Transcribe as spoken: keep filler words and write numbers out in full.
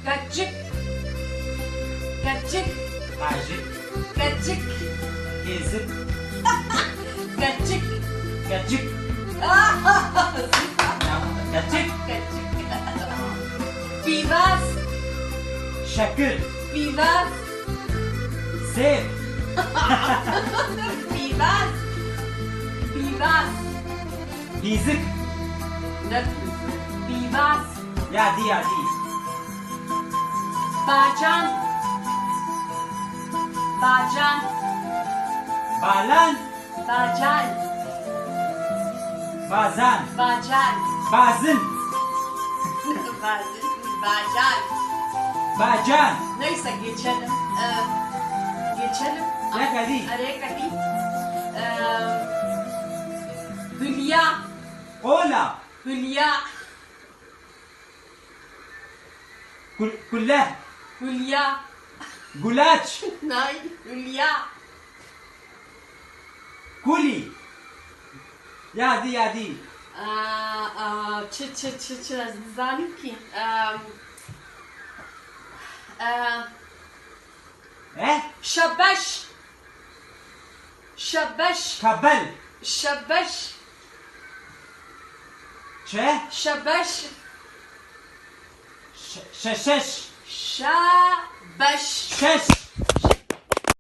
Keçik. Keçik. Qajik. Keçik. Hêzik. Keçik. Keçik. Keçik. Keçik. Pîvaz. Şekir. Pîvaz. Sêv. Pîvaz. Pîvaz. Hîzik. Ne pîvaz. Pîvaz. Yadî, yadî. Bacan. Bacan. Balan. Bacan. Bazan. Bacan. Bazin. Bazin. Bacan. Bacan. Neyse, geçelim. Ee, geçelim. Yek hadi. Araya kadar. Ee, Hülya. Ola. Hülya. Kul-, kule. Hülya. Gulaç. Nay, Hülya. Kulî. Yadî, yadî. Aa, aa, çi, çi, çi, çi, ez dizanim kî. Em, e, Eh? Şebeş. Şebeş. Kabel. Şebeş. Çe? Şebeş. Şe-, şeşeş. Şebeş. Şeş.